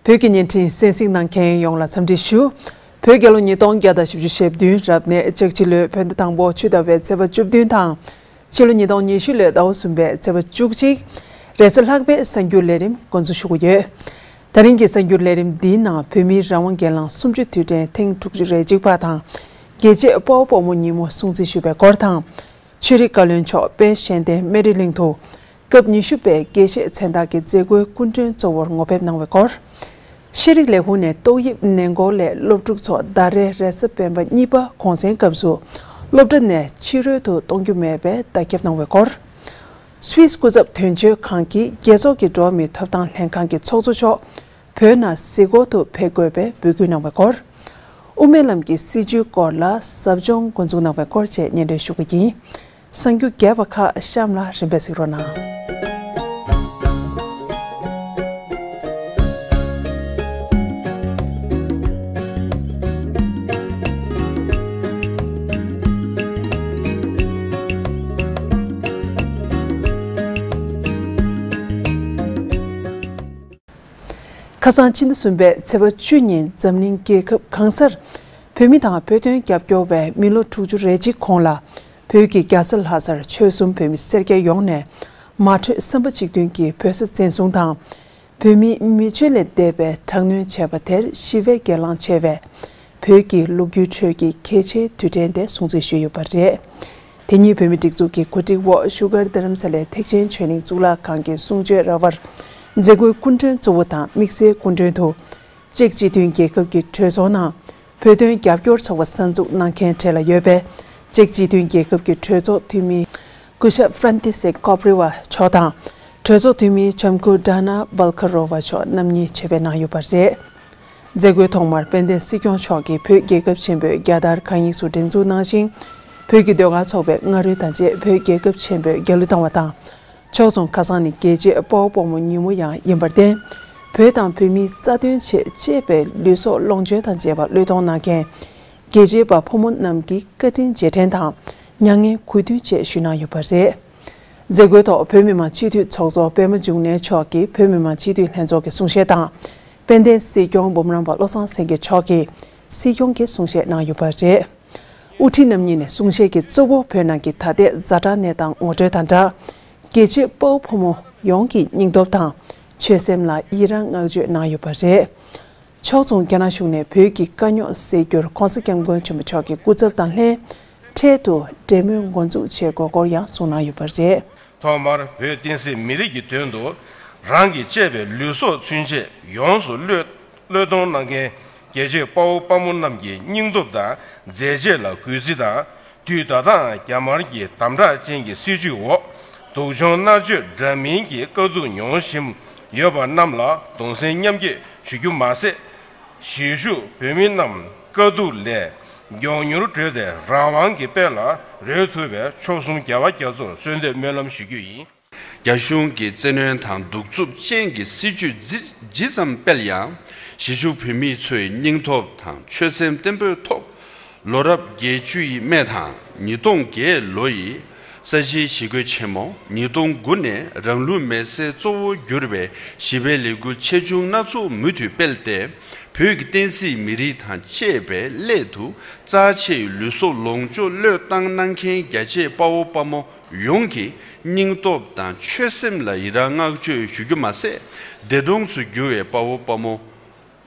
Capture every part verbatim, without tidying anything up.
བོད་ཀྱི་བརྙན་འཕྲིན་གསན་གཟིགས་གནང་མཁན་ཡོངས་ལ་འཚམས་འདྲི་ཞུ། བོད་རྒྱལ་ལོ་ཉིས་སྟོང་བརྒྱ་དང་བཞི་བཅུ་ཞེ་བདུན་རབ་གནས་ལྕགས་བྱི་ལོའི་བོད་ཟླ་དང་པོ་ཆུ་ཟླ་བའི་ཚེས་པ་བཅུ་བདུན་དང་། ཕྱི་ལོ་ཉིས་སྟོང་ཉི་ཤུ་ལོའི་ཟླ་བ་གསུམ་པའི་ཚེས་པ་བཅུ་གཅིག་རེས་གཟའ་ལྷག་པའི་གསར་འགྱུར་ལས་རིམ་འགོ་འཛུགས་ཞུ་གི་ཡོད། ད་རིང་གི་གསར་འགྱུར་ལས་རིམ་འདིའི་ནང་བོད་མིའི་རང་དབང་སྒེར་ལངས་གསུམ་བཅུ་དུས་དྲན་ཐེངས་དྲུག་ཅུ་རེ་གཅིག་པ་དང་། རྒྱལ་གཅེས་དཔའ་བོ་དཔའ་མོ་ཉིན་མོ་སྲུང་བརྩི་ཞུས་པའི་སྐོར་དང་། ཆོས་རིག་བཀའ་བློན་མཆོག་དཔལ་གཞལ་ལྡན་སྨན་རི་གླིང་དུ་སྐབས་ཉི་ཤུ་པའི་དགེ་བཤེས་མཚན་རྟགས་ཀྱི་མཛད་སྒོའི་སྐུ་མགྲོན་གཙོ་བོར་ངོ་ཕེབས་གནང་བའི་སྐོར། ཤེས་རིག་ལས་ཁུངས་ནས་ཏོག་དབྱིབས་ནད་འགོག་སླད་སློབ་ཕྲུག་ཚོ་ཟླ་རེའི་རེས་གཟའ་སྤེན་པ་གཉིས་པ་གུང་སེང་སྐབས་སུ་སློབ་གྲྭ་ནས་ཕྱི་རོལ་དུ་གཏོང་རྒྱུ་མེད་པའི་བརྡ་ཁྱབ་གནང་བའི་སྐོར། སུད་སི་སྐུ་ཚབ་དོན་གཅོད་ཁང་གིས་རྒྱལ་ཚོགས་ཀྱི་འགྲོ་བ་མིའི་ཐོབ་ཐང་ལྷན་ཁང་གི་ཚོགས་གཙོ་མཆོག་བོད་ནང་གཟིགས་སྐོར་དུ་ཕེབས་དགོས་པའི་འབོད་སྐུལ་གནང་བའི་སྐོར། དབུ་མའི་ལམ་གྱི་སྲིད་བྱུས་སྐོར་ལ་ཟབ་སྦྱོང་འགོ་འཛུགས་གནང་བའི་སྐོར་བཅས་སྙན་སྒྲོན་ཞུ་གི་ཡིན། གསར་འགྱུར་རྒྱས་པ་ཁག་གཤམ་ལ་རིམ་པས་གཟིགས་རོགས་གནང་། ཁ་སང་ཕྱི་ཟླ་གསུམ་པའི་ཚེས་པ་བཅུ་ཉིན་འཛམ་གླིང་རྒྱལ་ཁབ་གང་སར་བོད་མི་དང་བོད་དོན་རྒྱབ་སྐྱོར་བས་མི་ལོ་དྲུག་ཅུ་རེ་གཅིག་གོང་ལ་བོད་ཀྱི་རྒྱལ་ས་ལྷ་སར་ཆོལ་གསུམ་བོད་མི་སེར་སྐྱ་ཡོངས་ནས་མ་གྲོས་བསམ་པ་གཅིག་མཐུན་གྱིས་བོད་ས་བཙན་བཟུང་དང་། བོད་མིའི་མི་སྤྱོད་ལས་འདས་པའི་དྲག་གནོན་བྱས་པ་དེར་ཞི་བའི་སྒེར་ལངས་བྱས་པའི་བོད་ཀྱི་ལོ་རྒྱུས་ཁྲོད་ཀྱི་གལ་ཆེའི་དུས་དྲན་དེ་སྲུང་བརྩི་ཞུས་ཡོད་པ་རེད། དེ་ཉིན་བོད་མིའི་སྒྲིག་འཛུགས་ཀྱི་གོ་སྒྲིག་འོག་བཞུགས་སྒར་རྡ་རམ་ས་ལའི་ཐེག་ཆེན་ཆོས་གླིང་གཙུག་ལག་ཁང་གི་གསུང་ཆོས་ར་བར་མཛད་སྒོའི་སྐུ་མགྲོན་གཙོ་བོ་དང་དམིགས་བསལ་སྐུ་མགྲོན་དུ། ཅེཀ་སྤྱི་མཐུན་རྒྱལ་ཁབ་ཀྱི་གྲོས་ཚོགས་ནང་བོད་དོན་རྒྱབ་སྐྱོར་ཚོགས་པ་གསར་འཛུགས་གནང་མཁན་གྲས་ལ་ཡོད་པའི་ཅེཀ་སྤྱི་མཐུན་རྒྱལ་ཁབ་ཀྱི་གྲོས་ཚོགས་འཐུས་མི་སྐུ་ཞབས་ཧྥ་རན་ཏི་སེ་ཀོབ་རི་ཝ་མཆོག་དང་། གྲོས་ཚོགས་འཐུས་མི་ལྕམ་སྐུ་ཌ་ན་བྷལ་ཁ་རོ་ཝ་མཆོག་རྣམ་གཉིས་ཆེད་ཕེབས་གནང་ཡོད་པ་རེད། མཛད་སྒོའི་ཐོག་མར་དཔལ་ལྡན་སྲིད་སྐྱོང་མཆོག་གིས་བོད་རྒྱལ་ཁབ་ཆེན་པོའི་རྒྱལ་དར་གང་ཡིག་སུ་སྒྲེང་འཛུགས་གནང་ཞིང་། བོད་ཀྱི་ཟློས་གར་ཚོགས་པའི་རྔ་རོལ་དང་བཅས་བོད་རྒྱལ་ཁབ་ཆེན་པོའི་རྒྱལ་གླུ་བཏང་བ་དང་། ཕྱོགས་མཚུངས་ཁ་སང་ནི་རྒྱལ་གཅེས་དཔའ་བོ་དཔའ་མོ་ཉིན་མོ་ཡང་ཡིན་པར་བརྟེན། བོད་དང་བོད་མིའི་རྩ་དོན་ཆེད་གཅེས་པའི་ལུས་སྲོག་ལོངས་སྤྱོད་དང་བཅས་པ་བློས་གཏོང་གནང་མཁན་རྒྱལ་གཅེས་པ་ཕོ་མོ་རྣམས་ཀྱི་བཀའ་དྲིན་རྗེས་དྲན་དང་མྱ་ངན་གུས་འདུད་བཅས་ཞུས་གནང་ཡོད་པ་རེད། མཛད་སྒོའི་ཐོག་བོད་མི་མང་སྤྱི་འཐུས་ཚོགས་གཙོ་པད་མ་འབྱུང་གནས་མཆོག་གིས་བོད་མི་མང་སྤྱི་འཐུས་ལྷན་ཚོགས་ཀྱི་གསུང་བཤད་དང་། དཔལ་ལྡན་སྲིད་སྐྱོང་འབུམ་རམས་པ་བློ་བཟང་སེང་གེ་མཆོག་གིས་སྲིད་སྐྱོང་གི་གསུང་བཤད་གནང་ཡོད་པ་རེད། དབུ་ཁྲིད་རྣམ་གཉིས་ནས་གསུང་བཤད་ཀྱི་གཙོ་བོ་བོད་ནང་གི་ད་ལྟའི་ཛ་དྲག་གནས་སྟངས་ངོ་སྤྲོད་དང་སྦྲགས། རྒྱལ་གཅེས་དཔའ་བོ་ཕོ་མོ་ཡོངས་ཀྱི་སྙིང་སྟོབས་དང་ཆོད་སེམས་ལ་ཡི་རང་བསྔགས་བརྗོད་གནང་ཡོད་པ་རེད། ཕྱོགས་མཚུངས་རྒྱ་ནག་གཞུང་ནས་བོད་ཀྱི་དཀའ་རྙོག་སེལ་རྒྱུར་༸གོང་ས་༸སྐྱབས་མགོན་ཆེན་པོ་མཆོག་གི་སྐུ་ཚབ་དང་ལྷན་འཕྲལ་དུ་འབྲེལ་མོལ་འགོ་འཛུགས་བྱེད་དགོས་སྐོར་ཡང་གསུངས་གནང་ཡོད་པ་རེད། ཐོག་མར་བོད་བསྟན་སྲིད་མི་རིགས་ཀྱི་དོན་དུ་རང་གིས་གཅེས་པའི་ལུས་སྲོག་ཚུན་ཆད་ཡོངས་སུ་བློས་བློས་གཏོང་གནང་མཁན་རྒྱལ་གཅེས་དཔའ་བོ་དཔའ་མོ་རྣམས་ཀྱི་སྙིང་སྟོབས་དང་མཛད་རྗེས་ལ་གུས་བརྩི་དང་། དུས་ད་ལྟའང་རྒྱ་དམར་གྱི་དམ་དྲག་ཅན་གྱི་སྲིད་བྱུས་འོག་སྡུག་སྦྱོང་མནར་གཅོད་འདྲ་མིན་གྱི་དཀའ་སྡུག་མྱོང་བཞིན་ཡོད་པ་རྣམས་ལ་གདུང་སེམས་མཉམ་སྐྱེད་ཞུ་རྒྱུ་མ་ཟད། གཞིས་བཞུགས་བོད་མི་རྣམས་དཀའ་སྡུག་ལས་མགྱོགས་མྱུར་གྲོལ་ཏེ་རང་དབང་གི་དཔལ་ལ་རོལ་ཐུབ་པའི་མཆོག་གསུམ་རྒྱལ་བ་རྒྱ་མཚོར་གསོལ་འདེབས་སྨོན་ལམ་ཞུ་རྒྱུ་ཡིན། རྒྱ་གཞུང་གི་བཙན་གནོན་དང་གདུག་རྩུབ་ཅན་གྱི་སྲིད་བྱུས་ཇི་ཇི་ཙམ་སྤེལ་ཡང་། གཞིས་བཞུགས་བོད་མི་ཚོའི་སྙིང་སྟོབས་དང་ཆོད་སེམས་བརྟན་པོའི་ཐོག་ལོ་རབས་བརྒྱད་ཅུ་ཡི་སྨད་དང་ཉིས་སྟོང་བརྒྱད་ལོ་ཡི་ས་བྱིའི་ཞི་རྒོལ་ཆེན་མོ། ཉིས་སྟོང་དགུ་ནས་རང་ལུས་མེར་སྲེག་གཙོ་བོར་གྱུར་པའི་ཞི་བའི་ལས་འགུལ་ཆེ་ཆུང་སྣ་ཚོགས་མུ་མཐུད་སྤེལ་ཏེ། བོད་ཀྱི་བསྟན་སྲིད་མི་རིགས་དང་བཅས་པའི་སླད་དུ་རྩ་ཆེའི་ལུས་སྲོག་ལོངས་སྤྱོད་བློས་བཏང་གནང་མཁན་རྒྱ་ཆེའི་དཔའ་བོ་དཔའ་མོ་ཡོངས་ཀྱི་སྙིང་སྟོབས་དང་ཆོད་སེམས་ལ་ཡི་རང་བསྔགས་བརྗོད་ཞུ་རྒྱུ་མ་ཟད། འདས་གྲོངས་སུ་གྱུར་བའི་དཔའ་བོ་དཔའ་མོ་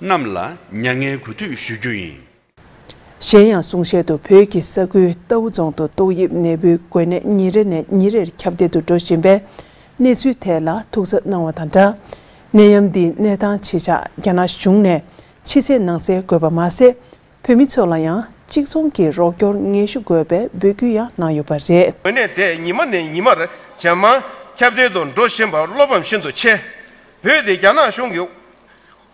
རྣམས་ལ་མྱ་ངན་གུས་འདུད་ཞུ་རྒྱུ་ཡིན། གཞན་ཡང་གསུང་བཤད་དུ་བོད་ཀྱི་ས་ཁུལ་རྟའུ་རྫོང་དུ་ཏོག་དབྱིབས་ནད་འབུའི་འགོས་ནད་ཉིན་རེ་ནས་ཉིན་རེར་ཁྱབ་གདལ་དུ་འགྲོ་བཞིན་པའི་གནས་ཚུལ་ཐད་ལ་ཐུགས་འཚབ་གནང་བ་དང་སྦྲགས། ནད་ཡམས་འདིའི་གནས་སྟངས་ཇི་ཆགས་རྒྱ་ནག་གཞུང་ནས་ཕྱི་གསལ་ནང་གསལ་དགོས་པ་མ་ཟད། བོད་མི་ཚོ་ལ་ཡང་གཅིག་མཚུངས་ཀྱི་རོགས་སྐྱོར་ངེས་ཞུ་དགོས་པའི་འབོད་སྐུལ་ཡང་གནང་ཡོད་པ་རེད། འགོས་ནད་དེ་ཉི་མ་ནས་ཉི་མར་ཇེ་མང་ཁྱབ་གདལ་དུ་འགྲོ་བཞིན་པ་བློ་ཕམ་ཤིན་ཏུ་ཆེ། བོད་དེ་རྒྱ་ནག་གཞུང་གི་དབང་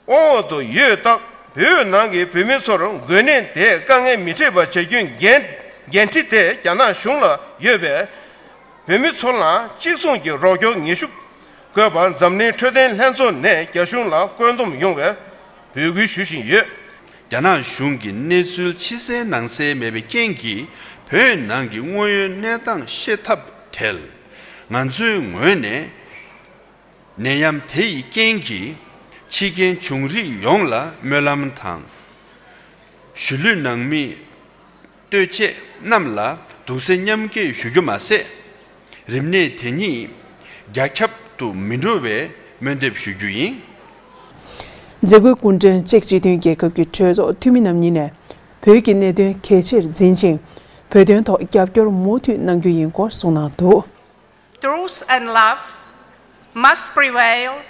འོག་ཏུ་ཡོད་སྟབས། བོད་ནང་གི་བོད་མི་ཚོར་འགོས་ནད་དེས་དཀའ་ངལ་མི་འཕྲད་པ་བྱ་རྒྱུའི་འགན་འགན་འཁྲི་དེ་རྒྱ་ནག་གཞུང་ལ་ཡོད་པས། བོད་མི་ཚོ་ལའང་གཅིག་མཚུངས་ཀྱི་རོགས་སྐྱོར་ངེས་ཞུ་དགོས་པར་འཛམ་གླིང་འཕྲོད་བསྟེན་ལྷན་ཚོགས་ནས་རྒྱ་གཞུང་ལ་བཀོད་འདོམས་ཡོང་བའི་འབོད་སྐུལ་ཞུ་བཞིན་ཡོད། རྒྱ་ནག་གཞུང་གི་གནས་ཚུལ་ཕྱི་གསལ་ནང་གསལ་མེད་པའི་རྐྱེན་གྱིས། བོད་ནང་གི་དངོས་ཡོད་གནས་སྟངས་ཤེས་ཐབས་བྲེལ། ང་ཚོའི་ངོས་ནས། ནད་ཡམས་དེ་ཡི་རྐྱེན་གྱིས། ཕྱི་རྒྱལ་བྱུང་རིགས་ཡོངས་ལ་སྨོན་ལམ་དང་། གཞིས་ལུས་ནང་མི་ལྟོས་བཅས་རྣམས་ལ་གདུང་སེམས་མཉམ་སྐྱེད་ཞུ་རྒྱུ་མ་ཟད། རིམས་ནད་དེ་ཉིད་རྒྱ་ཁྱབ་ཏུ་མི་འགྲོ་བའི་སྨོན་འདེབས་ཞུ་རྒྱུ་ཡིན། མཛད་སྒོའི་སྐུ་མགྲོན་ཅེཀ་སྤྱི་མཐུན་རྒྱལ་ཁབ་ཀྱི་གྲོས་ཚོགས་འཐུས་མི་རྣམ་གཉིས་ནས་བོད་ཀྱི་གནད་དོན་གལ་ཆེར་འཛིན་ཅིང་། བོད་དོན་ཐོག་རྒྱབ་སྐྱོར་མུ་མཐུད་གནང་རྒྱུ་ཡིན་སྐོར་གསུངས་གནང་འདུག། Truth and love must prevail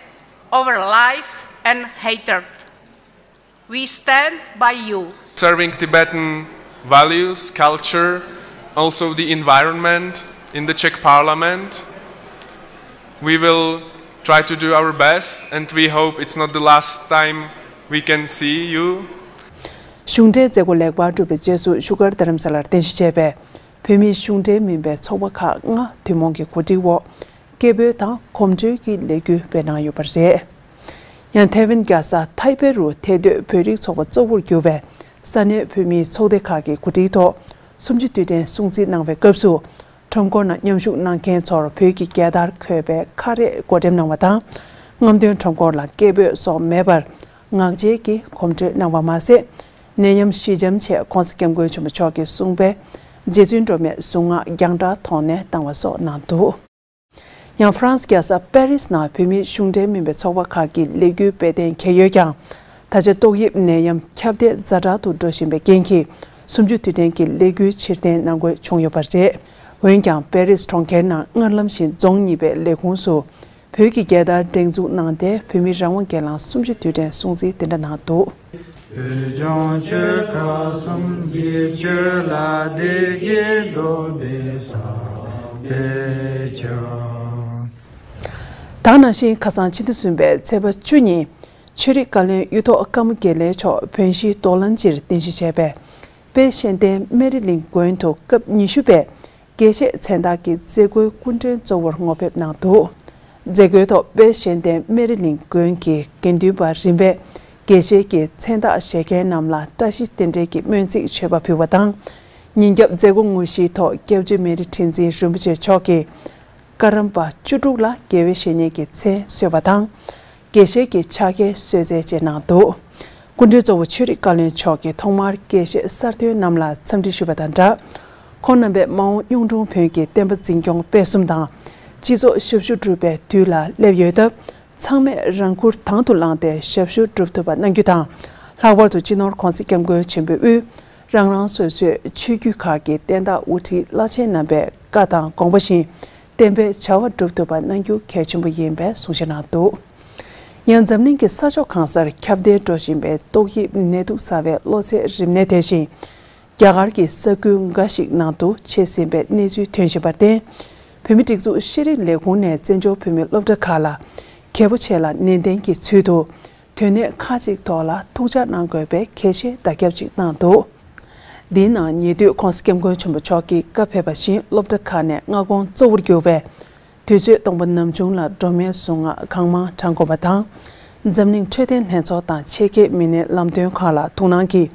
over lies and hatred. We stand by you. Serving Tibetan values, culture, also the environment in the Czech Parliament. We will try to do our best, and we hope it's not the last time we can see you. གཞུང་འབྲེལ་མཛད་སྒོ་ལེགས་པར་གྲུབ་པའི་རྗེས་སུ་བཞུགས་སྒར་རྡ་རམ་ས་ལར་རྟེན་གཞི་བྱས་པའི་བོད་མིའི་གཞུང་འབྲེལ་མིན་པའི་ཚོགས་པ་ཁག་ལྔ་ཐུན་མོང་གི་གོ་སྒྲིག་འོག་སྐད་འབོད་དང་གོམ་བགྲོད་ཀྱི་ལས་འགུལ་སྤེལ་གནང་ཡོད་པ་རེད། ཡང་ཐའེ་ཝན་རྒྱལ་ས་ཐའེ་པེ་རུ་ཐེ་སྡོད་བོད་རིགས་ཚོགས་པ་གཙོ་བོར་གྱུར་བའི་ས་གནས་བོད་མིའི་ཚོགས་སྡེ་ཁག་གི་གོ་སྒྲིག་ཐོག་གསུམ་བཅུའི་དུས་དྲན་སྲུང་བརྩི་གནང་བའི་སྐབས་སུ། ཁྲོམ་སྐོར་ནང་མཉམ་ཞུགས་གནང་མཁན་ཚོར་བོད་ཀྱི་རྒྱལ་དར་འཁོད་པའི་ཁ་རས་བགོ་འགྲེམས་གནང་བ་དང་། རྔམ་སྟོན་ཁྲོམ་སྐོར་ལ་སྐད་འབོད་སོགས་མེད་པར་ངག་བཅད་ཀྱིས་གོམ་བགྲོད་གནང་བ་མ་ཟད། ནད་ཡམས་ཞི་འཇམ་ཆེད་༸གོང་ས་༸སྐྱབས་མགོན་ཆེན་པོ་མཆོག་གི་གསུང་པས་རྗེ་བཙུན་སྒྲོལ་མའི་གཟུངས་སྔགས་རྒྱང་བསྒྲགས་ཐོག་ནས་བཏང་བ་སོགས་གནང་འདུག། ཡང་ཧྥ་རན་སི་རྒྱལ་ས་པེ་རིས་ནང་བོད་མིའི་གཞུང་འབྲེལ་མིན་པའི་ཚོགས་པ་ཁག་གི་ལས་འགུལ་སྤེལ་གཏན་འཁེལ་ཡོད་ཀྱང་། ད་ཆ་ཏོག་དབྱིབས་ནད་ཡམས་ཁྱབ་གདལ་ཛ་དྲག་ཏུ་འགྲོ་བཞིན་པའི་རྐྱེན་གྱིས་གསུམ་བཅུའི་དུས་དྲན་གྱི་ལས་འགུལ་ཕྱིར་འཐེན་གནང་དགོས་བྱུང་ཡོད་པ་རེད། འོན་ཀྱང་པེ་རིས་གྲོང་ཁྱེར་ནང་སྔར་ལམ་བཞིན་རྫོང་གཉིས་པའི་ལས་ཁུངས་སུ་བོད་ཀྱི་རྒྱལ་དར་སྒྲེང་འཛུགས་གནང་སྟེ། བོད་མི་རང་དབང་སྒེར་ལངས་གསུམ་བཅུའི་དུས་དྲན་སྲུང་བརྩི་དེ་འདྲ་གནང་འདུག། བོད་ལྗོངས་ཆོལ་ཁ་གསུམ་གྱི་ཆོས་ལ་བདེ་སྐྱིད་འགྲོ་བའི་བསམ་པས་ཁྱབ། ད་ག་ནང་བཞིན་ཁ་སང་ཕྱི་ཟླ་གསུམ་པའི་ཚེས་པ་བཅུ་ཉིན་ཆོས་རིག་བཀའ་བློན་གཡུ་ཐོག་ཀརྨ་དགེ་ལེགས་མཆོག་བོན་གཞིས་རྡོར་གླིང་སྤྱིར་རྟེན་གཞི་བྱས་པའི་དཔལ་གཤེན་བསྟན་སྨན་རི་གླིང་དགོན་དུ་སྐབས་ཉི་ཤུ་པའི་དགེ་བཤེས་མཚན་རྟགས་ཀྱི་མཛད་སྒོའི་སྐུ་མགྲོན་གཙོ་བོར་ངོ་ཕེབས་གནང་འདུག། མཛད་སྒོའི་ཐོག་དཔལ་གཤེན་བསྟན་སྨན་རི་གླིང་དགོན་གྱི་དགེ་འདུན་པ་རིམ་པས་དགེ་བཤེས་ཀྱི་མཚན་རྟགས་བཞེས་མཁན་རྣམས་ལ་བཀྲ་ཤིས་རྟེན་འབྲེལ་གྱི་སྨོན་ཚིག་མཆོད་པ་ཕུལ་བ་དང་། ཉིན་རྒྱབ་མཛད་སྒོ་དངོས་གཞིའི་ཐོག་སྐྱབས་རྗེ་སྨན་རི་ཁྲི་འཛིན་རིན་པོ་ཆེ་མཆོག་གིས་བཀའ་རམས་པ་བཅུ་དྲུག་ལ་དགེ་བའི་བཤེས་གཉེན་གྱི་མཚན་གསོལ་བ་དང་། དགེ་བཤེས་ཀྱི་ཕྱག་འཁྱེར་གསོལ་སྩལ་བཅས་གནང་འདུག། སྐུ་མགྲོན་གཙོ་བོ་ཆོས་རིག་བཀའ་བློན་མཆོག་གིས་ཐོག་མར་དགེ་བཤེས་གསར་ཐོན་རྣམས་ལ་འཚམས་འདྲི་ཞུས་པ་དང་སྦྲགས། ཁོང་རྣམ་པས་མ་འོངས་གཡུང་དྲུང་བོན་གྱི་བསྟན་པ་འཛིན་སྐྱོང་སྤེལ་གསུམ་དང་། སྤྱི་ཚོགས་ཞབས་ཞུ་སྒྲུབ་པའི་དུས་ལ་སླེབས་ཡོད་སྟབས། ཚང་མས་རང་ཁུར་དང་དུ་བླངས་ཏེ་ཞབས་ཞུ་སྒྲུབ་ཐུབ་པ་གནང་རྒྱུ་དང་། ལྷག་པར་དུ་སྤྱི་ནོར་༸གོང་ས་༸སྐྱབས་མགོན་ཆེན་པོའི་དབུས་རང་རང་སོ་སོའི་ཆོས་བརྒྱུད་ཁག་གི་བསྟན་བདག་དབུ་ཁྲིད་བླ་ཆེན་རྣམ་པའི་བཀའ་དང་དགོངས་པ་བཞིན་བསྟན་པའི་བྱ་བ་སྒྲུབ་ཐུབ་པ་གནང་རྒྱུ་གལ་ཆེན་པོ་ཡིན་པའི་གསུང་བཤད་གནང་འདུག། ཡང་འཛམ་གླིང་གི་ས་ཕྱོགས་གང་སར་ཁྱབ་གདལ་འགྲོ་བཞིན་པའི་ཏོག་དབྱིབས་ནད་དུག་ཟ་བའི་གློ་ཚད་རིམས་ནད་དེ་བཞིན། རྒྱ་གར་གྱི་ས་ཁུལ་འགའ་ཞིག་ནང་དུ་མཆེད་ཟིན་པའི་གནས་ཚུལ་ཐོན་བཞིན་པར་བརྟེན། བོད་མིའི་སྒྲིག་འཛུགས་ཤེས་རིག་ལས་ཁུངས་ནས་བཙན་བྱོལ་བོད་མིའི་སློབ་གྲྭ་ཁག་ལ་གལ་པོ་ཆེ་ལ་ནན་ཏན་གྱི་ཚུལ་དུ་དོན་གནད་ཁག་ཅིག་ཐོག་ལ་ཐུགས་འཇགས་གནང་དགོས་པའི་གལ་ཆེའི་བརྡ་ཁྱབ་ཅིག་གནང་འདུག། འདིའི་ནང་ཉེ་དུས་༸གོང་ས་༸སྐྱབས་མགོན་ཆེན་པོ་མཆོག་གིས་བཀའ་ཕེབས་པ་བཞིན་སློབ་གྲྭ་ཁག་ནས་སྔ་དགོང་གཙོ་བོར་གྱུར་བའི་དུས་ཚོད་སྟོང་པ་ནམ་བྱུང་ལ་སྒྲོལ་མའི་གཟུངས་སྔགས་གང་མང་བགྲང་དགོས་པ་དང་། འཛམ་གླིང་འཕྲོད་བསྟེན་ལྷན་ཚོགས་དང་ཆེད་མཁས་མི་སྣའི་ལམ་སྟོན་ཁག་ལ་ཐུགས་སྣང་གིས།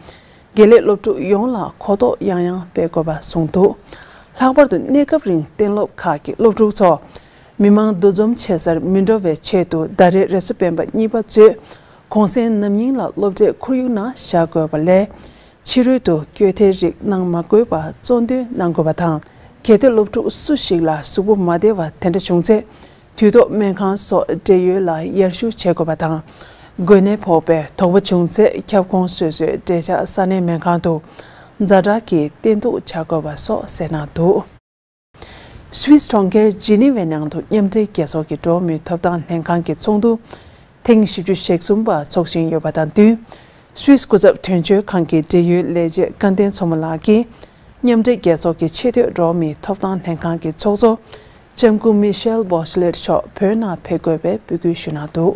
དགེ་ལས་སློབ་ཕྲུག་ཡོངས་ལ་གོ་རྟོགས་ཡང་ཡང་སྤེལ་དགོས་པ་གསུངས་འདུག། ལྷག་པར་དུ་གནས་སྐབས་རིང་གཏན་སློབ་ཁག་གི་སློབ་ཕྲུག་ཚོ་མི་མང་འདུ་འཛོམས་ཆེ་སར་མི་འགྲོ་བའི་ཆེད་དུ་ཟླ་རེའི་རེས་གཟའ་སྤེན་པ་གཉིས་པ་གཙོས་གུང་སེང་ནམ་ཉིན་ལ་སློབ་གྲྭའི་ཁོར་ཡུག་ནང་བཞག་དགོས་པ་ལས། ཕྱི་རོལ་དུ་སྐྱོད་ཐལ་རིགས་གནང་མ་དགོས་པ་གཙོ་འདོན་གནང་དགོས་པ་དང་། གལ་ཏེ་སློབ་ཕྲུག་སུ་ཞིག་ལ་གཟུགས་པོ་མ་བདེ་བ་དེ་འདྲ་བྱུང་ཚེ། དུས་ཐོག་སྨན་ཁང་སོགས་འབྲེལ་ཡོད་ལ་ཡར་ཞུ་བྱེད་དགོས་པ་དང་། འགོས་ནད་ཕོག་པའི་དོགས་པ་བྱུང་ཚེ་ཁྱབ་ཁོངས་སོ་སོའི་འབྲེལ་ཆགས་ས་གནས་སྨན་ཁང་དུ་ཛ་དྲག་གི་བསྟེན་གཏུག་བྱ་དགོས་པ་སོགས་གསལ་གནང་འདུག། སུད་སི་གྲོང་ཁྱེར་ཇི་ནི་ཝའི་ནང་དུ་མཉམ་འབྲེལ་རྒྱལ་ཚོགས་ཀྱི་འགྲོ་བ་མིའི་ཐོབ་ཐང་ལྷན་ཁང་གི་ཚོགས་འདུ་ཐེངས་བཞི་བཅུ་ཞེ་གསུམ་པ་འཚོགས་བཞིན་ཡོད་པ་དང་བསྟུན། སུད་སི་སྐུ་ཚབ་དོན་གཅོད་ཁང་གི་འབྲེལ་ཡོད་ལས་བྱེད་སྐལ་ལྡན་མཚོ་མོ་ལགས་ཀྱིས། མཉམ་འབྲེལ་རྒྱལ་ཚོགས་ཀྱི་ཆེས་མཐོའི་འགྲོ་བ་མིའི་ཐོབ་ཐང་ལྷན་ཁང་གི་ཚོགས་གཙོ་ལྕམ་སྐུ་མི་ཤེལ་བྷོ་ཤ་ལེད་མཆོག་བོད་ནང་ཕེབས་དགོས་པའི་འབོད་སྐུལ་ཞུས་གནང་འདུག།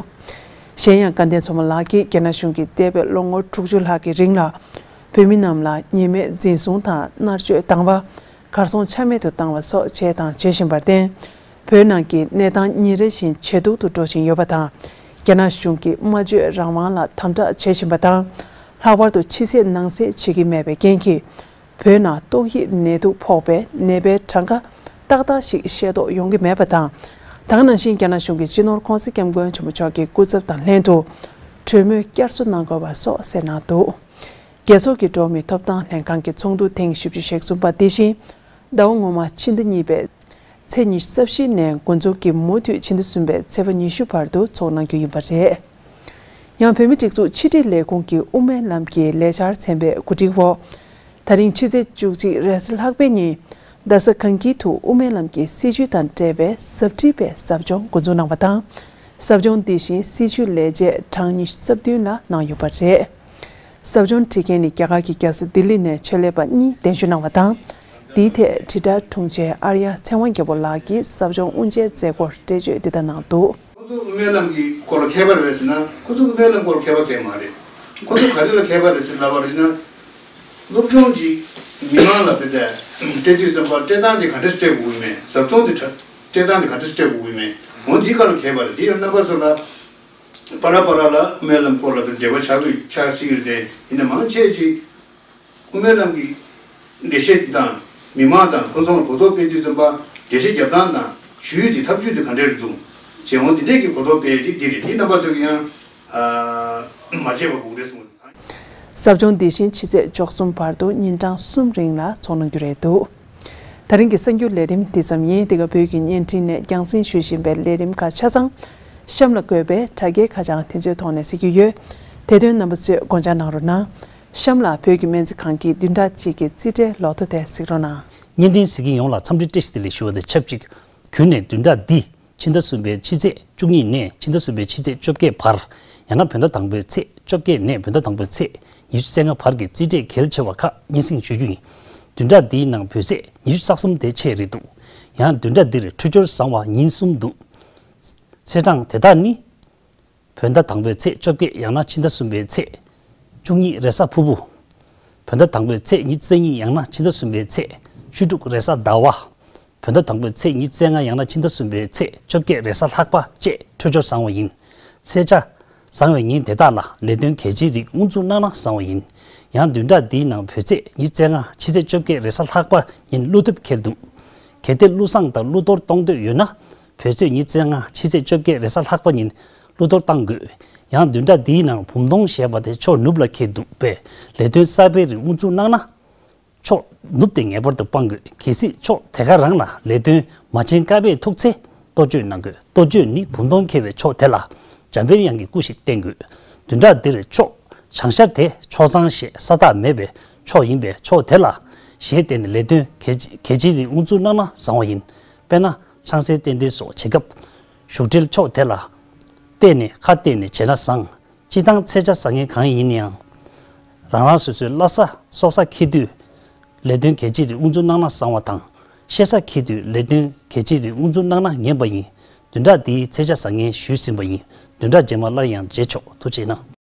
གཞན་ཡང་། སྐལ་ལྡན་མཚོ་མོ་ལགས་ཀྱིས་རྒྱ་ནག་གཞུང་གིས་འདས་པའི་ལོ་ངོ་དྲུག་ཅུ་ལྷག་གི་རིང་ལ་བོད་མི་རྣམས་ལ་ཉེས་མེད་འཛིན་བཟུང་དང་མནར་གཅོད་བཏང་བ། གར་སོང་ཆ་མེད་དུ་བཏང་བ་སོགས་བྱས་དང་བྱེད་བཞིན་པར་བརྟེན། བོད་ནང་གི་གནས་སྟངས་ཉིན་རེ་བཞིན་ཇེ་སྡུག་ཏུ་འགྲོ་བཞིན་ཡོད་པ་དང་། རྒྱ་ནག་གཞུང་གིས་སྨྲ་བརྗོད་རང་དབང་ལ་དམ་དྲག་བྱེད་བཞིན་པ་དང་། ལྷག་པར་དུ་ཕྱི་གསལ་ནང་གསལ་བྱེད་ཀྱི་མེད་པའི་རྐྱེན་གྱིས། བོད་ནང་ཏོག་དབྱིབས་ནད་དུག་ཕོག་པའི་ནད་པའི་གྲངས་ཀ་ཏག་ཏག་ཞིག་ཤེས་རྟོགས་ཡོང་གི་མེད་པ་དང་། ད་ག་ནང་བཞིན། རྒྱ་ནག་གཞུང་གིས་སྤྱི་ནོར་༸གོང་ས་༸སྐྱབས་མགོན་ཆེན་པོ་མཆོག་གི་སྐུ་ཚབ་དང་ལྷན་དུ། གྲོས་མོལ་བསྐྱར་གསོ་གནང་དགོས་པ་སོགས་གསལ་གནང་འདུག། རྒྱལ་ཚོགས་ཀྱི་འགྲོ་བ་མིའི་ཐོབ་ཐང་ལྷན་ཁང་གི་ཚོགས་འདུ་ཐེངས་བཞི་བཅུ་ཞེ་གསུམ་པ་འདི་བཞིན་ཟླ་བ་སྔོན་མ་ཕྱི་ཟླ་གཉིས་པའི་ཚེས་ཉི་ཤུ་རྩ་བཞི་ནས་འགོ་འཛུགས་ཀྱིས་མུ་མཐུད་ཕྱི་ཟླ་གསུམ་པའི་ཚེས་པ་ཉི་ཤུ་བར་དུ་འཚོགས་གནང་རྒྱུ་ཡིན་པ་རེད། ཡང་བོད་མིའི་སྒྲིག་འཛུགས་ཕྱི་དྲིལ་ལས་ཁུངས་ཀྱི་དབུ་མའི་ལམ་གྱི་ལས་འཆར་ཚན་པའི་གོ་སྒྲིག་འོག་ད་རིང་ཕྱི་ཚེས་བཅུ་གཅིག་རེས་གཟའ་ལྷག་པའི་ཉིན་རྡ་ས་གངས་སྐྱིད་དུ་དབུ་མའི་ལམ་གྱི་སྲིད་བྱུས་དང་འབྲེལ་བའི་ཟབ་ཁྲིད་པའི་ཟབ་སྦྱོང་འགོ་འཛུགས་གནང་བ་དང་། ཟབ་སྦྱོང་འདི་བཞིན་སྲིད་བྱུས་ལས་བྱེད་གྲངས་ཉི་ཤུ་རྩ་བདུན་ལ་གནང་ཡོད་པ་རེད། ཟབ་སྦྱོང་ཁྲིད་མཁན་ནི་རྒྱ་གར་གྱི་རྒྱལ་ས་ལྡི་ལི་ནས་ཆེད་ལས་པ་གཉིས་གདན་ཞུ་གནང་བ་དང་། འདིའི་ཐད་དྲིལ་བསྒྲགས་དྲུང་ཆེ་ཨར་ཡ་ཚེ་དབང་རྒྱལ་པོ་ལགས་ཀྱིས་ཟབ་སྦྱོང་དབུ་འབྱེད་མཛད་སྒོར་འགྲེལ་བརྗོད་འདི་ལྟར་གནང་འདུག། ཁོ་ཚོ་དབུ་མའི་ལམ་གྱི་སྐོར་ལ་མཁས་པ་རེད་ཟེར་ན། ཁོ་ཚོ་དབུ་མའི་ལམ་སྐོར་ལ་མཁས་པ་གང་ཡང་མ་རེད། ཁོ་ཚོ་ག་རེ་ལ་མཁས་པ་རེད་ཟེར་ལབ་པ་རེད་ཟེར་ན། སློབ་སྦྱོང་གཅིག་མི་མང་ལ་དེ་འདྲ་སྤྲད་དུས་ཙམ་པ་སྤྲད་སྟངས་དེ་ག་འདྲ་སྤྲད་དགོས་ཀྱི་མེད། ཟབ་སྦྱོང་དེ་སྤྲད་སྟངས་དེ་ག་འདྲ་སྤྲད་དགོས་ཀྱི་མེད། འོ་འདིའི་སྐོར་ལ་མཁས་པ་རེད། དེ་ཡང་རྣམ་པ་ཚོ་ལ་པ་ར་པ་ར་ལ་དབུ་མའི་ལམ་སྐོར་ལ་དེ་འབྲེལ་བ་ཆགས་ཀྱི་ཆགས་སྲིད་ཀྱི་རེད་དེ། ཡིན་ན་མང་ཆེ་ཅིག་དབུ་མའི་ལམ་གྱི་འགྲེལ་བཤད་འདི་དང་མི་མང་དང་ཕུན་ཚོགས་ལ་གོ་རྟོགས་སྤེལ་དུས་ཙམ་པ་འགྲེལ་བཤད་རྒྱབ་སྟངས་དང་ཇུས་འདི་ཐབས་ཇུས་འདི་ག་འདྲ་རེད་འདུག་ཅེས་འོ་འདི་འདྲས་ཀྱི་གོ་རྟོགས་སྤེལ་ཡས་འདི་འདི་རེད། འདི་རྣམ་པ་ཚོ་གིས་ཡང་ཨ་མ་བརྗེད་པ་དགོས་རེད་གསུངས། ཟབ་སྦྱོང་འདི་བཞིན་ཕྱི་ཚེས་བཅུ་གསུམ་བར་དུ་ཉིན་གྲངས་གསུམ་རིང་ལ་འཚོགས་གནང་རྒྱུ་རེད་འདུག། ད་རིང་གི་གསར་འགྱུར་ལས་རིམ་འདི་ཙམ་ཡིན། འདི་ག་བོད་ཀྱི་བརྙན་འཕྲིན་ནས་རྒྱང་སྲིང་ཞུ་བཞིན་པའི་ལས་རིམ་ཁག་ཆ་ཚང་གཤམ་ལ་འགོད་པའི་དྲ་རྒྱའི་ཁ་བྱང་དེ་ཚོའི་ཐོག་ནས་གཟིགས་རྒྱུ་ཡོད། དེ་དོན་རྣམ་པ་ཚོས་དགོངས་འཇགས་གནང་རོགས་གནང་། གཤམ་ལ་བོད་ཀྱི་སྨན་རྩིས་ཁང་གི་བདུན་ཕྲག་གཅིག་གི་རྩིས་ཁྲའི་ལོ་ཐོ་དེ་གཟིགས་རོགས་གནང་། བརྙན་འཕྲིན་གཟིགས་མཁན་ཡོངས་ལ་འཚམས་འདྲི་བཀྲ་ཤིས་བདེ་ལེགས་ཞུ་བ་དང་ཆབས་ཅིག། གུས་ནས་བདུན་ཕྲག་འདི་ཕྱི་ཟླ་གསུམ་པའི་ཕྱི་ཚེས་བཅུ་གཉིས་ནས་ཕྱི་ཟླ་གསུམ་པའི་ཕྱི་ཚེས་བཅོ་བརྒྱད་བར། ཡང་ན་བོད་ཟླ་དང་པོའི་ཚེས་བཅོ་བརྒྱད་ནས་བོད་ཟླ་དང་པོའི་ཚེས་ཉི་ཤུ་རྩ་ལྔ་བར་གྱི་རྩིས་ཁྲའི་གལ་ཆེ་བ་ཁག་སྙན་སེང་ཞུ་རྒྱུ་ཡིན། བདུན་ཕྲག་འདིའི་ནང་བོད་ཚེས་ཉི་ཤུ་རྩ་གསུམ་དེ་ཆད་རེད་འདུག། ཡང་བདུན་ཕྲག་འདིར་འཕྲོད་སྦྱོར་བཟང་བ་ཉིན་གསུམ་འདུག། ཚེས་གྲངས་དེ་དག་ནི། བོད་ཟླ་དང་པོའི་ཚེས་བཅོ་བརྒྱད་ཡང་ན་ཕྱི་ཟླ་གསུམ་པའི་ཚེས་བཅུ་གཉིས་རེས་གཟའ་ཕུར་བུ། བོད་ཟླ་དང་པོའི་ཚེས་ཉི་ཤུ་རྩ་གཉིས་ཡང་ན་ཕྱི་ཟླ་གསུམ་པའི་ཚེས་བཅུ་དྲུག་རེས་གཟའ་ཟླ་བ། བོད་ཟླ་དང་པོའི་ཚེས་ཉི་ཤུ་རྩ་ལྔ་ཡང་ན་ཕྱི་ཟླ་གསུམ་པའི་ཚེས་བཅོ་བརྒྱད་རེས་གཟའ་ལྷག་པ་བཅས་འཕྲོད་སྦྱོར་བཟང་བ་ཡིན། ཚེས་ཆ་བཟང་བའི་ཉིན་དེ་དག་ལ་ལས་དོན་གལ་ཆེའི་རིགས་དབུ་འཛུགས་གནང་ན་བཟང་བ་ཡིན། ཡང་བདུན་ཕྲག་འདིའི་ནང་བོད་ཚེས་ཉི་ཤུ་རྩ་ལྔ་ཕྱི་ཚེས་བཅོ་བརྒྱད་རེས་གཟའ་ལྷག་པ་ཉིན་ཀླུ་སྟོབས་འཁེལ་འདུག། གལ་ཏེ་ཀླུ་བཟང་དང་ཀླུ་གཏོར་གཏོང་འདོད་ཡོད་ན། བོད་ཚེས་ཉི་ཤུ་རྩ་ལྔ་ཕྱི་ཚེས་བཅོ་བརྒྱད་རེས་གཟའ་ལྷག་པ་ཉིན་ཀླུ་གཏོར་གཏང་དགོས། ཡང་བདུན་ཕྲག་འདིའི་ནང་བུམ་གཏོང་ཞེས་པ་དེ་ཕྱོགས་ནུབ་ལ་འཁེལ་འདུག་པས་ལས་དོན་གསར་པའི་རིགས་དབུ་འཛུགས་གནང་ན། ཕྱོགས་ནུབ་དེ་ངེས་པར་དུ་སྤང་དགོས། གལ་སྲིད་ཕྱོགས་དེ་ག་རང་ལ་ལས་དོན་མ་བྱེད་དཀའ་བས་ཐུག་ཚེ་གཏོ་བཅོས་གནང་དགོས། གཏོ་བཅོས་ནི་བུམ་གཏོང་འཁེལ་བའི་ཕྱོགས་དེ་ལ་འཇམ་དཔལ་དབྱངས་ཀྱི་སྐུ་ཞིག་བསྟན་དགོས། བདུན་ཕྲག་འདིར་ཕྱོགས་བྱང་ཤར་དེ་ཕྱོགས་བཟང་ཞེས་ས་རྟགས་མེད་པའི་ཕྱོགས་ཡིན་པས་ཕྱོགས་དེ་ལ་གཞས་བཏོན་ནས་ལས་དོན་གལ་གལ་ཆེའི་རིགས་དབུ་འཛུགས་གནང་ན་བཟང་བ་ཡིན། དཔེར་ན། ཆང་སའི་རྟེན་འབྲེལ་སོགས་བྱེད་སྐབས། བཞུགས་གྲལ་ཕྱོགས་དེ་ལ་བལྟས་ནས་ཁ་གཏད་ནས་བྱས་ན་བཟང་། སྤྱིར་བཏང་ཚེས་ཆ་བཟང་ངན་གང་ཡིན་ཡང་། རང་རང་སོ་སོའི་བླ་གཟའ་སྲོག་གཟའ་འཁེལ་དུས་ལས་དོན་གལ་ཆེའི་རིགས་དབུ་འཛུགས་གནང་ན་བཟང་བ་དང་། གཤེད་གཟའ་འཁེལ་དུས་ལས་དོན་གལ་ཆེའི་རིགས་དབུ་འཛུགས་གནང་ན་ངན་པ་ཡིན། བདུན་ཕྲག་འདིའི་ཚེས་ཆ་བཟང་ངན་ཞུས་ཟིན་པ་ཡིན། བདུན་ཕྲག་རྗེས་མ་སླར་ཡང་མཇལ་ཆོག། ཐུགས་རྗེ་གནང་།